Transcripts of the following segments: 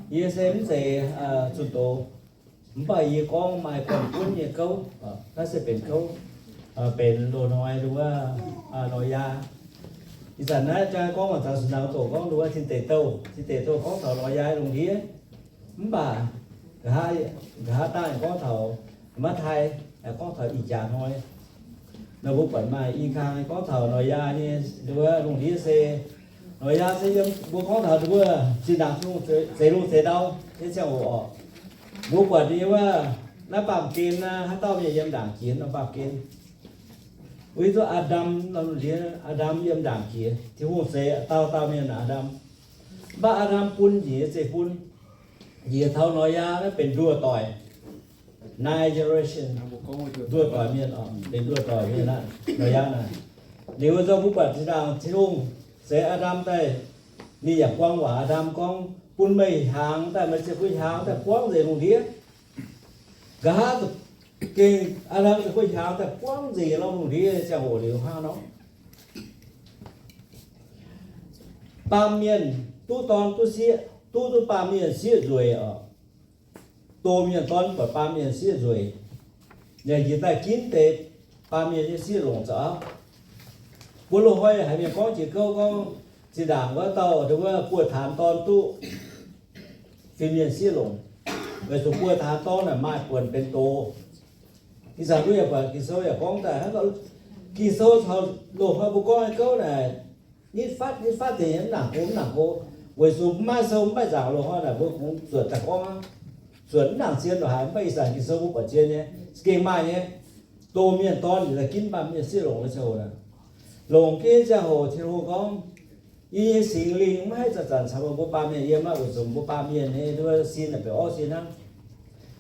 Yie se mv zeiz zunh doz, mv baac yie gorngv maaih gorn-gunv nyei gouv. Naaiv se benx gouv, benx loz-hnoi nduov, Noyaa. Ih zanc naaiv jaa gorngv maaih zaux sinaangx doqc gorngv nduov Tin Deic Douh. Tin Deic Douh gorngv taux Noyaa lungh ndiev. Mv baac nqa'haav dangh gorngv taux Matv^tai, gorngv taux ih jaax hnoi. Nor mbuo buatc maaih i kang gorngv taux Noyaa nyei nduov lungh ndiev se, Noyaa se yiem mbuo gorngv taux nduov zinh ndaangc Tin-Hungh zeix lungh zeix ndau nyei ziangh hoc orqc. Mbuo buatc nyei wuov, naaiv baamh gen naaiv, haaix dauh mienh yiem ndaangc jiex norm baamh gen? Wuov duqv Aa^ndam, Aa^ndam yiem ndaangc jiex. Tin-Hungh zeix dauh dauh mienh naaic Aa^ndam. Mv baac Aa^ndam bun njiec nyei zeiv-fun, njiec taux Noyaa naaiv benx nduoh doic, nine generation, nduoh doic mienh, benx nduoh doic mienh aqv, Noyaa naaic. Liuz nzunc mbuo buatc zinh ndaangc Tin-Hungh zeix Aa^ndam daaih, ninh yaac buang waac Aa^ndam gorngv, bun meih hiaangx daaih, meih zeiv-fun hiaangx daaih buangv nzengc lungh ndiev. Nqa'haav gengh Aa^ndam zeiv-fun hiaangx daaih buangv nzengc lungh ndiev ziangh hoc liuz hnangv nor, baamh mienh duqv dorn duqv sieqv, duqv duqv baamh mienh sieqv nzueic oc. Doz mienh dorn buatc baamh mienh sieqv nzueic, yaac njiec daaih ginv deix baamh mienh nyei sieqv longc zoux auv. Mbuo loz-hnoi haiz mienh gorngv jiex gouv gorngv, zinh ndaangc wuov dauh nduov buoz-taanx dorn duqv fin-mienh sieqv longc, weic zuqc buoz-taanx dorn naaic maaih buonc benx doz. Ih zanc mbuo yaac buatc Ging-Sou yaac gorngv daaih, Ging-Sou caux loz-hnoi mbuo gorngv nyei gouv naaic, nitv fatv nitv fatv deix nyei, mv nangc go mv nangc go, weic zuqc maiv sou maiv nzaangc. Loz-hnoi naaic mbuo kungx zuotc daaih gorngv aqv. Zuotc mv nangc zien lorqc haic, mv baac ih zanc Ging-Sou mbuo buatc zien nyei, gengh maaih nyei. Doz mienh dorn njiec daaih ginv baamh mienh sieqv longc nyei ziangh hoc naaic, longc ginv nyei ziangh hoc Tin-Hungh gorngv, yie nyei Singx Lingh mv haih zanc-zanc caux meih mbuo baamh mienh yiem aqv, weic zuqc mbuo baamh mienh nyei nduov sin naaic benx orqv sin hnangv.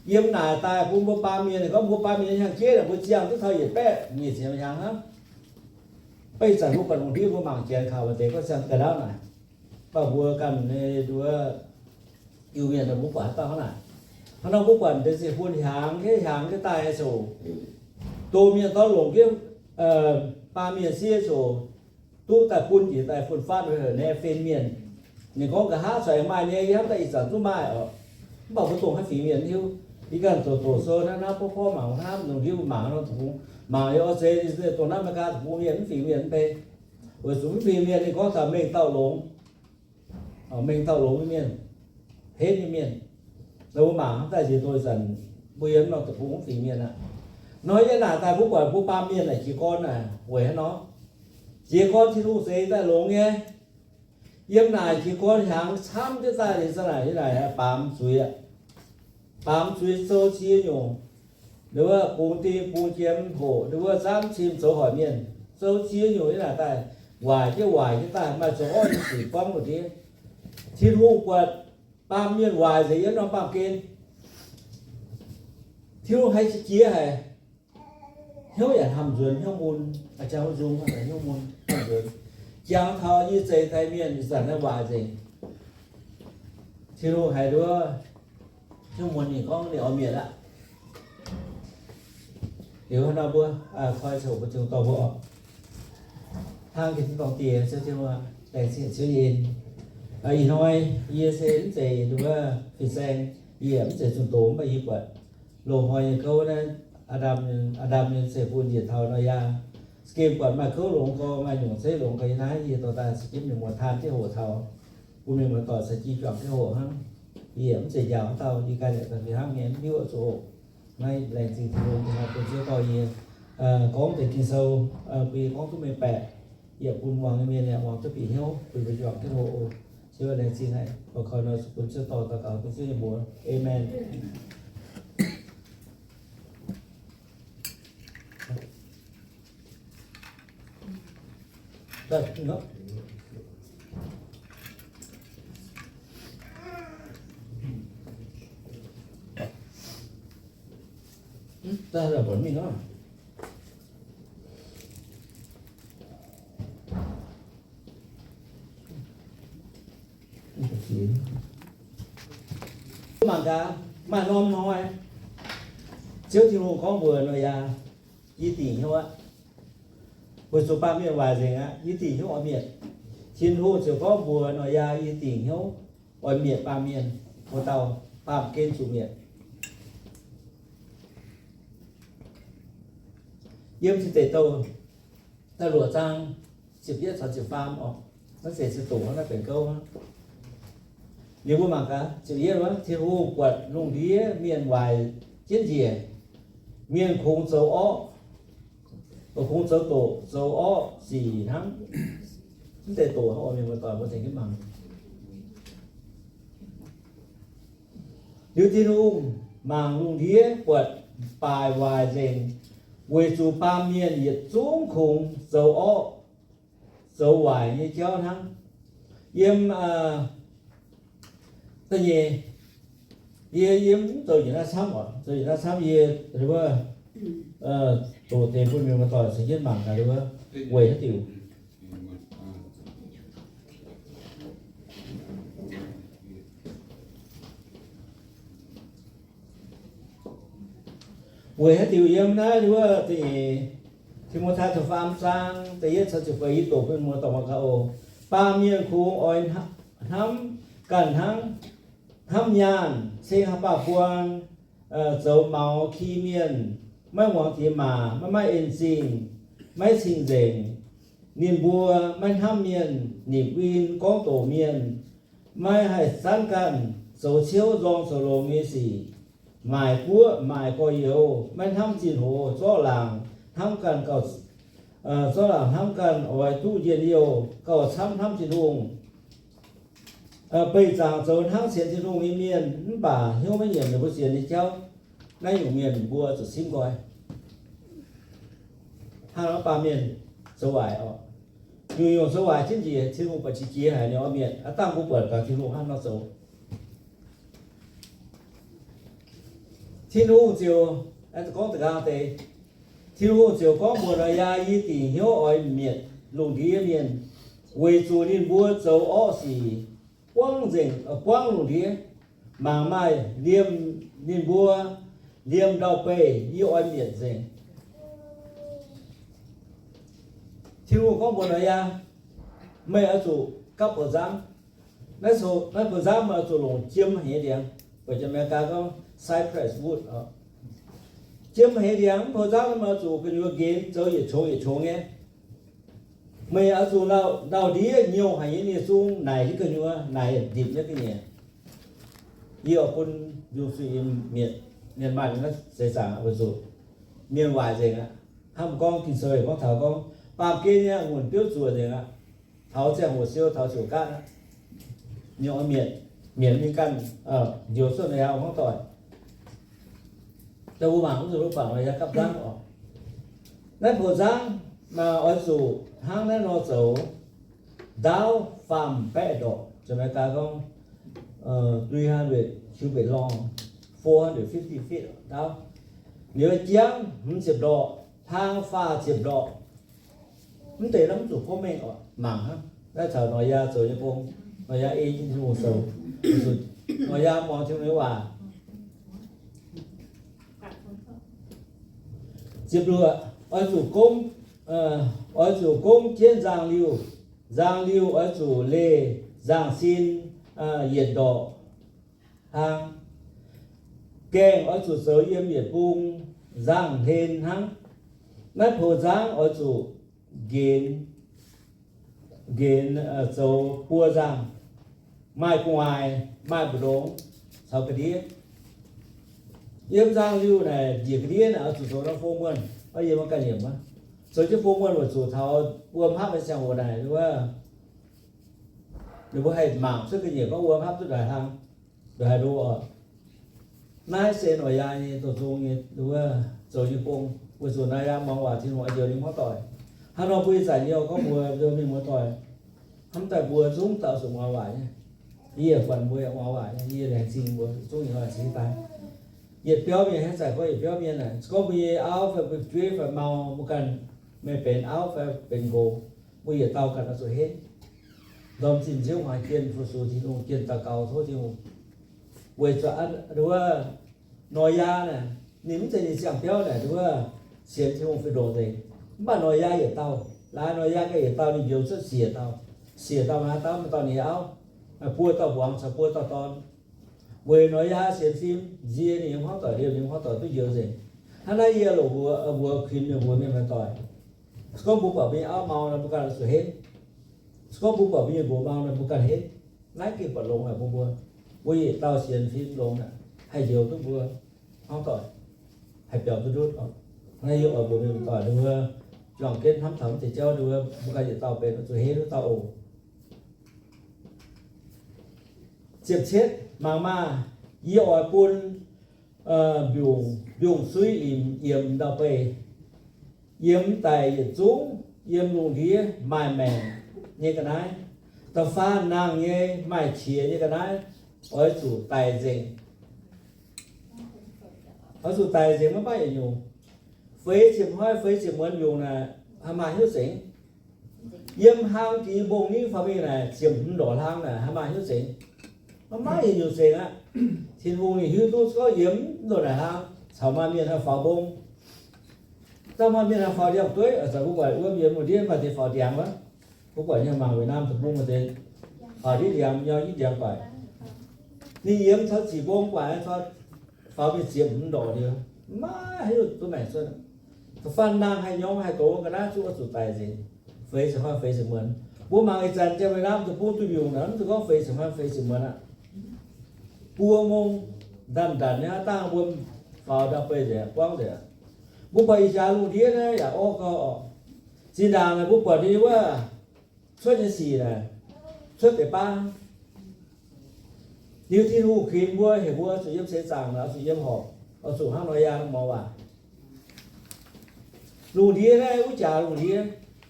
Yiem naaic daaih bun mbuo baamh mienh, gorngv mbuo baamh mienh nyei hnyangx-jeiv naaic mbuo ziangh duqv taux yietc baeqv nyic ziepc hnyangx hnangv. Mv baac ih zanc mbuo buatc lungh ndiev mbuo mangc janx kaux maaih deix gorngv ziangh ga'ndauv naaic, mv baac mbuo ganh nyei nduov Iu-Mienh mbuo buatc haaix dauh hnangv naaic. Hnangv nor mbuo buatc deix zeiv-fun hiaangx jienv hiaangx jienv daaih nyei ziouc, doz mienh dorn longc jienv baamh mienh sieqv ziouc duqv daaih bun njiec daaih fun-faqv heuc naaiv fen-mienh. Ninh gorngv nqa'haav corc aengx maaih nyei, yie hnamv daaih ih zanc zungv maaih oc. Mv baac mbuo dongh haaix fingx mienh mv hiuv. Yie ganh zoux doqc sou naaiv, naaiv porv porv mangc hnamv, lungh ndiev mbuo mangc nor deic-bung, mangc yie oix zeiz dongh naaiv America deic-bung mienh, mv fingx mienh mv bei. Weic zuqc mv fingx mienh ninh gorngv taux mengh dauh longx, mengh dauh longx nyei mienh, henv nyei mienh. Nor mbuo mangc hnamv daaih nziex doz ih zanc mbuo yiem norm deic-bung mv fingx mienh aqv. Nor yie naaic daaih mbuo buatc mbuo baamh mienh naaic jiez gorn naaic weic haaix nor? Jiez gorn Tin-Hungh zeix daaih longx nyei. Yiem naaic jiez gorn hiaangx camv jienv daaih liuz, za'naaic yie naaic baamz zuiz aqv. Baamz zuiz sou cie nyungc, nduov bungx ding bungx jiem hoqc, nduov zaamv cim zoux hoic mienh, sou cie nyungc yie naaic daaih waaic jienv waaic jienv daaih maaih zoux orqv nyei sic buangv lungh ndiev. Tin-Hungh buatc baamh mienh waaic nzengc yiem norm baamh gen. Tin-Hungh haiz jiex haic. Hnyouv yaac hnamv nzuonx, hnyouv mun, jangx nzung, hnyouv mun, hnamv nzuonx. Jangx taux yie zeix daaih mienh ih zanc naaiv waaic nzengc. Tin-Hungh haiz nduov hnyouv mun ninh gorngv ninh oix mietc aqv. Liuz nor mbuo koi coc mbuo Tin-Hungh dorh mbuo oc. Hnangv gengh Tin-dorngh Diex, Ziouv Tin-Hungh, laengz zingh Ziouv en. Ih hnoi yie se mv zeiz nduov fin-saeng, yie mv zeiz zunh doz, mv baac yie buatc loz-hnoi nyei gouv naaiv, Aa^ndam, Aa^ndam nyei zeiv-fun njiec taux Noyaa. Za'gengh buatc maaih gouv longx gorx, maaih nyungc zeiv longx gorx, yie naaiv yie dorh daaih za'gengh mienh muoz taan jienv hoqc taux, bun mienh muoz doic caux jiu juangc jienv hoqc hnangv. Yie mv zeiz njaaux haaix dauh, yie ganh yaac fih hnangv nyei, mv hiuv oix zuqc hoqc. Naaiv laengz zingh Tin-Hungh, Tin-Hungh bun Ziouv dorh yie gorngv deix Ging-Sou, bun yie gorngv duqv mengh baeqc, yie bun muangx nyei mienh yaac muangx duqv bieqc hnyouv, bun mbuo juangc jienv hoqc oc. Ziouv laengz zingh haic. Bou koi nor zuqc bun Ziouv dorh daux gaux bun Ziouv nyei mbuox. Aamen. Mangc gaax, maaih norm hnoi, Ziouv Tin-Hungh gorngv mbuox Noyaa, yie dingc hnyouv aqv. Weic zuqc baamh mienh waaic nzengc aqv, yie dingc hnyouv oix mietc. Tin-Hungh ziouc gorngv mbuox Noyaa, yie dingc hnyouv oix mietc baamh mienh. Wuov dauh baamh gen zuqc mietc. Yiem Tin Deic Douh da'luoqc zaang ziepc yietv caux ziepc faam oc. Naaiv se ziepc doqc naaiv benx gouv hnangv. Liuz mbuo mangc gaax ziepc yietv wuov, Tin-Hungh buatc lungh ndiev mienh waaic jienv njiec. Mienh kungx zoux orqv, kungx zoux doqc zoux orqv sic hnangv. Mv deix doqc hnangv oc, mienh muoz-doic mbuo tengx jienv mangc. Liuz Tin-Hungh mangc lungh ndiev buatc baaic waaic nzengc, weic zuqc baamh mienh yietc zungv kungx zoux orqv zoux waaic nyei jauv hnangv. Yiem da'nyeic, yie, yie mv zoux njiec naaiv camv oc. Zoux njiec naaiv camv yie wuov, doqc deix bun mienh muoz-doic cingx jienv mangc gaax wuov, weic haaix diuc. Weic haaix diuc yiem naaiv wuov da'nyeic Ti^mo^tai da'faam zaang da'yietv caux ziepc feix yie doqc bun muoz-doic mangc gaax oc. Baamh mienh kungx oix hnamv ganh hnangv, hnamv nyaanh, ceng haaix baac buang, zoux maux ki mienh, maiv muangx diex maac, maiv maaih en zingh, maiv cing-nzengc. Ninh mbuo maiv hnamv mienh, nipc win gorngv doqc mienh, maiv haih zanv ganh, zoux ciouv nzorng zoux longx nyei sic, maaic guoqv maaic gorx-youz, maiv hnamv zinh hoz, zorqv laangc hnamv ganh gauh, zorqv laangc hnamv ganh oix duqv njien-youh, gauh camv hnamv Tin-Hungh. Beih zaangc zoux hnangv sienx Tin-Hungh nyei mienh, mv baac hnyouv maiv nyiemc ninh mbuo sienx nyei jauv. Naaiv nyungc mienh mbuo zuqc simv nqoi. Hnangv nor baamh mienh zoux waaic oc. Nyungc-nyungc zoux waaic jienv njiec, Tin-Hungh buatc qiex jiez haic ninh oix mietc. Aav dangh mbuo buatc gaax Tin-Hungh hnangv nor zoux. Tin-Hungh ziouc, gorngv da'nqaang deix, Tin-Hungh ziouc gorngv mbuox Noyaa, Yie dingc hnyouv oix mietc lungh ndiev mienh, weic zuqc ninh mbuo zoux orqv sic buangv nzengc, buangv lungh ndiev. Mangc maaih liemh ninh mbuo, liemh ndau-beih yie oix mietc nzengc. Tin-Hungh gorngv mbuox Noyaa, Meih oix zuqc gapv pou-nzangv. Naaiv, naaiv pou-nzangv meih oix zuqc longc jiem haic nyei ndiangx, weic zuqc America gorngv cypress wood. Jiem haic nyei ndiangx, mv pou-nzangv meih oix zuqc gu'nyuoz nqenx zoux yietc qongx yietc qongx nyei. Meih oix zuqc lauh ndiev nyouh haic nyei, ninh zungv naaic jienv gu'nyuoz, naaic ndipc jienv ga'nyiec. Yie oix bun Yungh Suiv mietc mienh maanh naaiv seix zaangc weic zuqc mienh waaic nzengc aqv. Hnangv gorngv Ging-Sou gorngv taux gorngv baamh gen nyei a'ngunc biouv zuoqc nzengc aqv. Taux ziangh hoc siou taux ziouc gaatv aqv. Ninh oix mietc, mietc ninh ganh njoux cuotv Noyaa hnangv doic. Da'wuov mangc mv zuqc luv bangc Noyaa gapv nzangv oc. Naaiv pou-nzangv oix zuqc hnangv naaiv nor zoux, ndaauv faam baeqv ndorqc, Janx-America gorngv three hundred cubic long, four hundred fifty feet ndaauv. Liuz jiangv hmz ziepc ndorqc, hlang faah ziepc ndorqc. Mv deix naaiv mv zuqc kov mengh oc, mangc hnangv. Naaiv caux Noyaa zoux nyei gong, Noyaa ei Tin-Hungh zoux, Noyaa muangx Tin-Hungh nyei waac. Ziepc luoqc, oix zuqc gomv, oix zuqc gomv jienv nzangc liuh. Nzangc liuh oix zuqc leih nzangc sin yietc ndorqc hlang. Gaengh oix zuqc zoux yiem yietc bung nzangc hlen hnangv. Naaiv pou-nzangv oix zuqc nqenx, nqenx zoux buo nzangc, maaih gu'nguaaic, maaih mbu'ndongx caux ga'ndiev. Yiem nzangc liuh naaic njiec ga'ndiev naaic oix zuqc zoux norm fong muonh, yiem ganh yiemc aqv. Zoux jienv fong muonh weic zuqc taux wuom hapv nyei ziangh hoc naaic, ninh mbuo haih mangc cuotv ga'nyiec gorngv wuom hapv duqv ndongc haaix hlang, ndongc haaix ndo oc. Naaiv se Noyaa nyei doqc zong nyei wuov zoux nyei gong, weic zuqc Noyaa muangx waac Tin-Hungh oix njoux ninh hmuangv doic. Hnangv nor mbuo ih zanc nyei gorngv mbuo njoux mingh muoz-doic, hnamv daaih mbuo zungv dauh zuqc muangx waac nyei. Yie buatc mbuo yaac muangx waac nyei, yie laengz zingh mbuo zungv nyei oix cingx daaih. Yietc biauv mienh hnangv zanc gorngv yietc biauv mienh aah, gorngv mbuo nyei auv fai mbuo jueiv fai mau, mbuo ganh meih benx auv fai benx nqox, mbuo yietc dauh ganh oix zuqc henv ndorm zinh nziouv hmuangx jienh fu-sux Tin-Hungh, jienh daux gaux tov Tin-Hungh. Weic zuqc wuov Noyaa naaic, ninh mv zeiz ninh ziangh biauv naaic wuov sienx Tin-Hungh fih ndoqc nzengc. Mv baac Noyaa yietc dauh, laaix Noyaa ganh yietc dauh ninh njoux cuotv siec dauh, siec dauh maaih haaix dauh? Maaih dauh ninh nyei auv, buo dauh muangx caux buo dauh dorn. Weic Noyaa sienx fim nzie ninh nyei hmuangv doic, liemh ninh nyei hmuangv doic duqv njoux nzengc. Hnangv naaiv yie loc mbuox, mbuox kuinx mienh mbuox mienh muoz-doic, se gorngv mbuo buatc mbuo nyei auv mau nor, mbuo ganh oix zuqc henv. Se gorngv mbuo buatc mbuo nyei nqox mau nor, mbuo ganh henv. Naaiv gengh buatc longx haic bun mbuo. Mbuo yietc dauh sienx fim longx aqv, haih njoux duqv mbuo hmuangv doic, haih biaux duqv ndutv. Naaiv yie oix mbuox mienh muoz-doic, ninh mbuo juangc jienv hnamv taux mv deix jauv, ninh mbuo, mbuo ganh yietc dauh benx zuqc henv duqv dauh oc. Ziepc cietv, mangc maah! Yie oix bun mbiungc, mbiungc-suiv yiemx ndau-beih, yiem daic yietc zungv yiem lungh ndiev maaih maengc nyei ga'naaiv. Da'faanh nangh nyei maaih qiex nyei ga'naaiv oix zuqc daic nzengc. Oix zuqc daic nzengc maiv maaih yietc nyungc. Feix ziepc hnoi feix ziepc muonz mbiungc naaic, haaix maaih hiuv zengx? Yiem hlang jiex mbong-ningv faaux mingh naaic, ziepc hmz ndorqc hlang naaic, haaix maaih hiuv zengx? Maiv maaih yietc nyungc zengx aqv. Tin-Hungh ninh hiuv duqv gorngv yiem mv ndorqc naaic hlang caux maaih mienh haih faaux mbong. Dangh maaih mienh haih faaux ndiangx-dueiv, zanc mbuo buatc wuom yiemx lungh ndiev maaih deix faaux ndiangx wuov. Mbuo buatc nyei mangc Việt Nam deic-bung maaih deix faaux ndiev ndiangx, nyau ndiev ndiangx guaic. Ninh yiemx taux ziqc mbong guaic, faaux mingh ziepc hmz ndorqc liuz, maiv hiuv duqv maengc cuotv. Da'faanh nangh haih nyorng haih doz ga'naaiv zungv oix zuqc daic nzengc. Feix ziepc hnoi feix ziepc muonz. Mbuo mangc ih zanc Janx-Meiv-Lamh deic-bung duqv mbiungc naaic, mv zuqc gorngv feix ziepc hnoi feix ziepc muonz aqv. Buo mong ndanc ndanc nyei aqv, dangh mbuo faaux ndau-beih nzengc, buangv nzengc. Mbuo buatc ih jaax lungh ndiev naaiv yaac orv gau oc. Zinh ndaangc naaic mbuo buatc ninh wuov cuotv nyei sic naaic, cuotv deix baav. Liuz Tin-Hungh kuinx mbuo, heuc mbuo zuqc yiem seix zaangc naaic, oix zuqc yiem horpc, oix zuqc hnangv Noyaa muangx waac. Lungh ndiev naaiv wuov jaax lungh ndiev,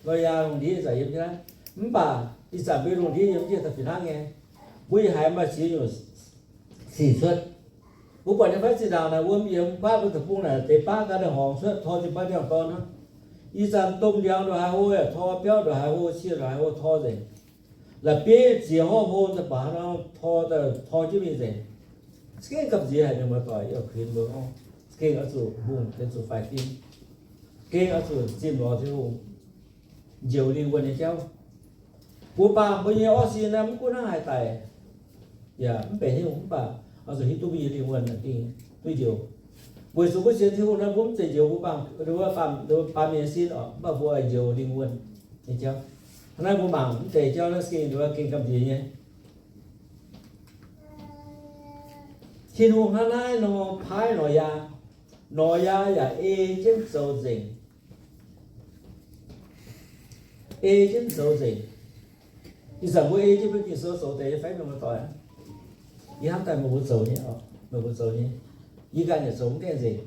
Noyaa lungh ndiev ih zanc yiem jienv naaiv. Mv baac ih zanc mbuo lungh ndiev yiem jienv daaih fih hnangv nyei. Mbuo ih haiz maaih ziex nyungc sic cuotv. Mbuo buatc nyei fai zinh ndaangc naaic wuom yiemx baav mbuo deic-bung naaic deix baav ganh horngz cuotv tor jienv baav ndiangx-dorn hnangv. Ih zanc domh ndiangx ndongc haaix hlo yaac tor, biauv ndongc haaix hlo, cie ndongc haaix hlo tor nzengc. La'bieiv ziex horv hlo daaih baac hnangv nor tor, tor jienv mingh nzengc. Za'gengh gamh nziex haic mienh muoz-doic, yie kuinx mbuo gorngv, za'gengh oix zuqc hungh, oix zuqc faix fim, gengh oix zuqc zimh lorz Tin-Hungh, njoux lingh wuonh nyei jauv. Mbuo baamh mbuo nyei orv sin naaiv mv gunv hnangv haaix daic, yaac mv benx haaix nyungc, mv baac oix zuqc hiuv duqv mbuo nyei lingh wuonh dingc duqv njoux. Weic zuqc mbuo sienx Tin-Hungh naaiv, mbuo mv zeiz njoux mbuo baamh, baamh mienh sin oc, mv baac mbuo oix njoux lingh wuonh nyei jauv. Hnangv naaiv mbuo mangc mv deix jauv naaiv se gengh gamh nziex nyei. Tin-Hungh hnangv naaiv nor paaiv Noyaa, Noyaa yaac ei jienv zoux nzengc. Ei jienv zoux nzengc. Ih zanc mbuo ei jienv mbuo Ging-Sou zoux deix nyei fai mienh muoz-doic? Yie hnamv daaih meih mbuo zoux nyei oc, meih mbuo zoux nyei. Yie ganh yaac zoux mv gaengh nzengc,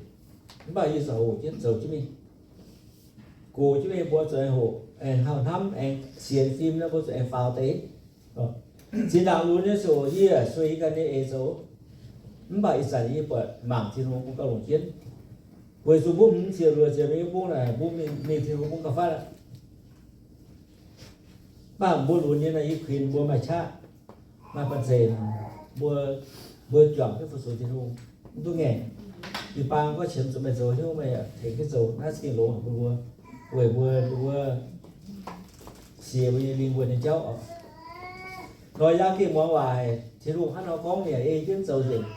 mv baac yie zuqc hoqc jienv zoux jienv mingh. Gox jienv mingh mbuo zuqc aengx hoqc, aengx hnamv, aengx sienx fim naaiv mbuo zuqc aengx faaux deix. Zinh ndaangc lunx nyei ziouc yie sueih yie ganh nyei eix zoux, mv baac ih zanc yie buatc mangc Tin-Hungh bun gauh longc jienv. Weic zuqc mbuo hmz ziepc luoqc ziepc nyei bung naaic, mbuo mingh, mingh Tin-Hungh bun gauh fatv aqv. Mv baac mbuo lunx nyei naaic, yie kuinx mbuo maaih qaqv, maaih banh zeic, mbuo, mbuo juangc jienv fu-sux Tin-Hungh, mv duqv ngaengc. Jiu-baang gorngv qiemx zuqc meih zoux hnyouv, meih yaac tengx jienv zoux, naaiv za'gengh longx haic bun mbuo, weic mbuo, mbuo siex mbuo nyei lingh wuonh nyei jauv oc. Noyaa gengh muangx waac haic, Tin-Hungh hnangv nor gorngv, ninh yaac ei jienv zoux nzengc.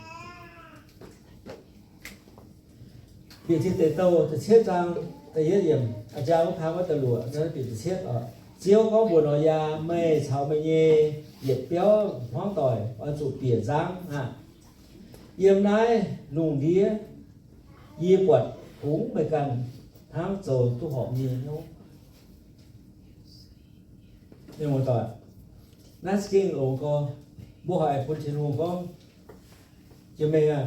Bieqc Tin Deic Douh da'cietv zaang da'yietv yiemc, a'jang wuov kang wuov da'luoqc, bieqc da'cietv oc. Ziouv gorngv mbuox Noyaa, Meih caux meih nyei yietc biauv hmuangv doic oix zuqc bieqc nzangv aqv. Yiem naaiv lungh ndiev yie buatc kungx meih ganh hnangv zoux duqv horpc nyei hnyouv. Mienh muoz-doic, naaiv za'gengh longx gorx. Mbuo haiz bun Tin-Hungh gorngv, Jiex mengh aah,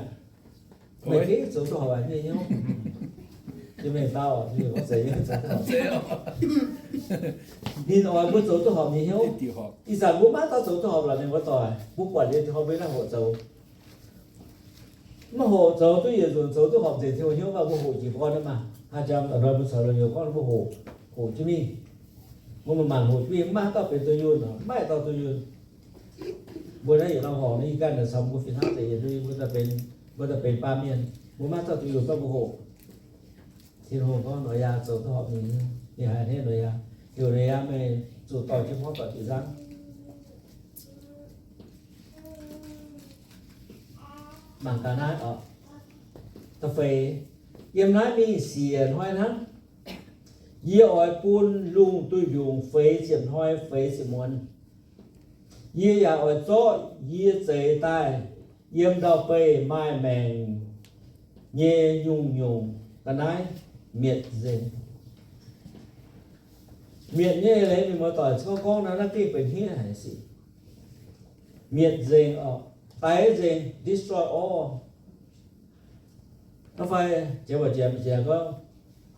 meih gengh zoux duqv horpc nyei hnyouv. Jiex mengh dau, ninh oix mbuo zoux duqv horpc nyei hnyouv. Ih zanc mbuo maiv dauh zoux duqv horpc lorqc, mienh muoz-doic. Mbuo buatc liuz horpc mbuo naaiv hoqc zoux. Maiv hoqc zoux duqv yietc nzunc zoux duqv horpc nzengc Tin-Hungh hnyouv, mv baac mbuo hoqc jiez gorn maah. Hnangv jang a'hnoi mbuo caux loz-youz gorngv mbuo hoqc, hoqc jienv mingh. Mbuo manc-manc hoqc jienv mingh, mv maaih haaix dauh benx duqv yunh, mv maaih dauh duqv yunh. Mbuo naaiv yietc norm horngc naaiv, yie ganh naaic caux mbuo fih hnangv deix yietc liuz, mbuo daaih benx, mbuo daaih benx baamh mienh, mbuo maiv dauh duqv yunh, mv baac mbuo hoqc. Tin-Hungh gorngv Noyaa zoux duqv horpc nyei hnyouv, ninh haiz hneiv Noyaa, heuc Noyaa, meih zuqc dorh jienv hmuangv doic bieqc nzangv. Mangc gaax naaiv oc. Da'feix, yiem naaiv mingh siec hnoi hnangv, yie oix bun lungh duih mbiungc feix ziepc hnoi feix ziepc muonz. Yie yaac oix zorqv yie zeix daaih yiem ndau-beih maaih maengc nyei nyungc-nyungc ga'naaiv mietc nzengc. Mietc nyei leiz mienh muoz-doic, gorngv naaiv, naaiv gengh benx hniev haic sic. Mietc nzengc, daix nzengc, destroy all. Fai jiex mbuo jiex gorngv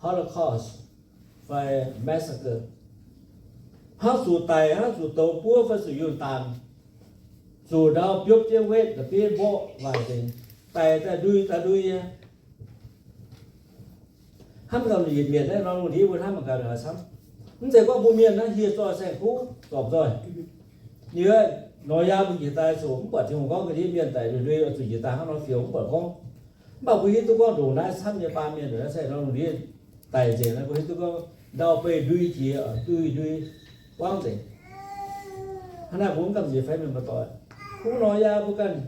Holocaust fai massacre. Hnangv zuqc daic, hnangv zuqc douz buov fai zuqc yunh daanx, zuqc ndau biopv jienv wetv la'bieiv mborqv waaic nzengc, daic daaih ndui daaih ndui nyei. Hnamv gaax yietc mietc naaiv nor, lungh ndiev mbuo hnamv mangc gaax camv. Mv zeiz gorngv mbuo mienh naaiv hieh zorqv saeng-kuv zorpc nzoih. Ninh Noyaa mbuo njiec daaih ziouc mv buatc Tin-Hungh gorngv ga'ndiev mienh daic ndui-ndui oix zuqc njiec daaih hnangv nor fioux, mv buatc gorngv. Mv baac mbuo hiuv duqv gorngv ndongc naaiv camv nyei baan mienh ndongc naaiv se nor lungh ndiev daic nzengc, mbuo hiuv duqv gorngv ndau-beih ndui jiex, ndui ndui buangv nzengc. Hnangv naaic mbuo mv gamh nziex fai mienh muoz-doic, kungx Noyaa mbuo ganh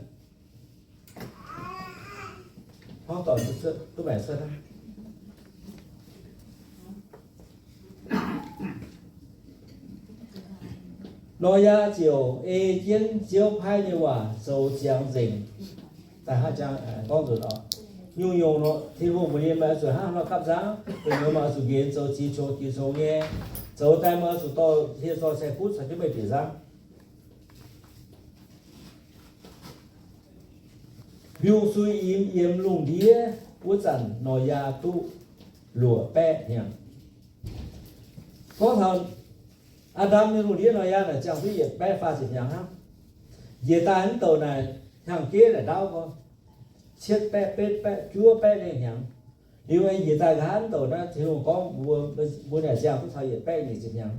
hnangv dorh duqv maengc cuotv hnangv. Noyaa ziouc ei jienv Ziouv paaiv nyei waac zoux ziangx nzengc. Daaih hnangv jang gorngv nzunc oc. Nyungc-nyungc nor, Tin-Hungh mbuox ninh, meih oix zuqc hnangv nor gapv nzangv, gu'nyuoz meih oix zuqc nqenx zoux ziex qongx jiex qongx nyei, zoux daaih meih oix zuqc dorh hieh zorqv saeng-kuv caux jienv meih bieqc nzangv. Mbiungc-suiv imx yiemx lungh ndiev wuov zanc, Noyaa duqv luoqc baeqv hnyangx. Gorngv taux Aa^ndam nyei lungh ndiev, Noyaa naaic ziangh duqv yietc baeqv faah ziepc hnyangx hnangv. Njiec daaih mv douc naaic hnyangx-jeiv naaic ndaauv gorngv cietv baeqv, betv baeqv, juov baeqv lengh hnyangx. Liuz njiec daaih nqa'haav mv douc naaiv, Tin-Hungh gorngv mbuo, mbuo naaic ziangh duqv taux yietc baeqv nyic ziepc hnyangx.